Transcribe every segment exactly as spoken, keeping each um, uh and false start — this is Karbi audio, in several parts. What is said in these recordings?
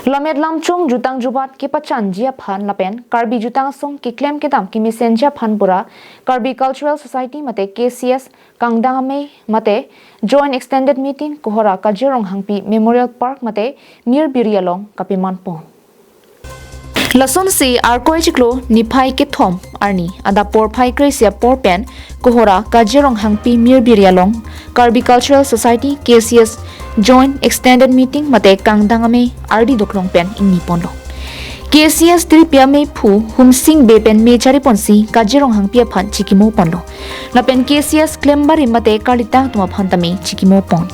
Lammet lamchung jutang jubat kepachanji aphan lapen Karbi Jutang Asong keklem kedam kemesenji aphan pura Karbi Cultural Society mate K C S Kangdang Amei mate Joint Extended Meeting Kohora Kajir Ronghangpi Memorial Park mate Mirbiri along kapemanpon. Lasonsi Arkoi chiklo niphai kethom arni adap porphai kre-isi apor pen Kohora Kajir Ronghangpi Mirbiri along Karbi Cultural Society K C S Joint Extended Meeting mate Kangdang Amei ardi doklong pen ingniponlo. K C S tiripi ameiphu Humsing Bey pen me chariponsi Kajir Ronghangpi aphan chikimoponlo. Lapen K C S klembari mate karlitang atum aphan tame chikimopon.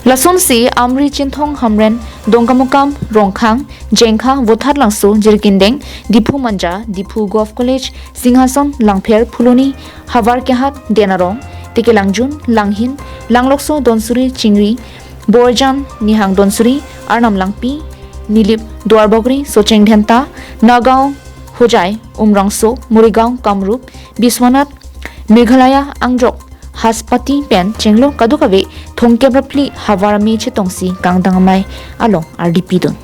Lasonsi Amri, Chinthong, Hamren, Dongkamukam, Rongkhang, Jengkha, Vothatlangso, Jirikindeng, Diphu Manja, Diphu Govt College, Singhason, Langpher, Phuloni, Havar Kehat, Den Arong, Tekelangjun, Langhin, Langlokso, Donsuri, Chingri, Borjan, Nihang Donsuri, Arnam Langpi, Nilip, Duarbagori, Socheng Dhenta, Nagaon, Hojai, Umrangso, Morigaon, Kamrup, Biswanath, Meghalaya, Angjok, Haspati pen chenglo kadokave thomkep ra phli havar amei chetongsi Kangdang Amei along ardi pidun.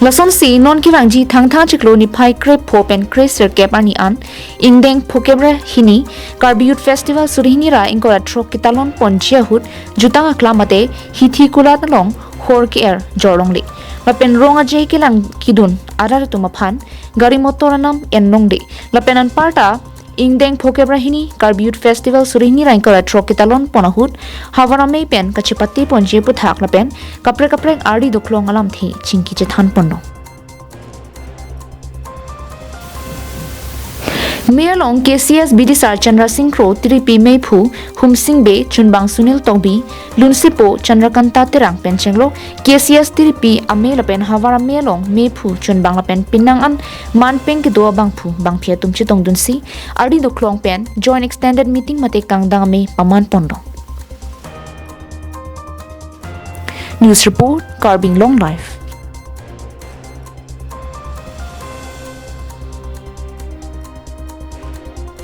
Lasonsi non kevangji Thangthang chiklo niphai krepho pen kresirkep arni an ingdeng phokep ra hini Karbi Youth Festival suri hini ra ingkoi ra throk ketalonponji ahut jutang aklam mate hithi kulat along hor ke-er jorlongle. Lapen rong aje kelang kedun arat atum aphan gari motor anam enlongle. Lapen anparta ingdeng phokep ra hini Karbi Youth Festival suri hini ra ingkoi ra throk ketalonpon ahut havar amei pen kachepateponji aphuthak lapen kaprek kaprek ardi doklong alamthe chingki chethanponlo. Mei along K C S bidisar Chandra Sing Kro, tiripi meiphu Humsing Bey, chunbang Sunil Tokbi, lunsepo Chandrakanta Terang pen chenglo K C S tiripi amei lapen havar amei along meiphu chunbang lapen penang an manpeng kedo abangphu bangphi atum chetongdunsi ardi doklong pen Joint Extended Meeting mate Kangdang Amei pamanponlo. News report, Karbi Anglong Live.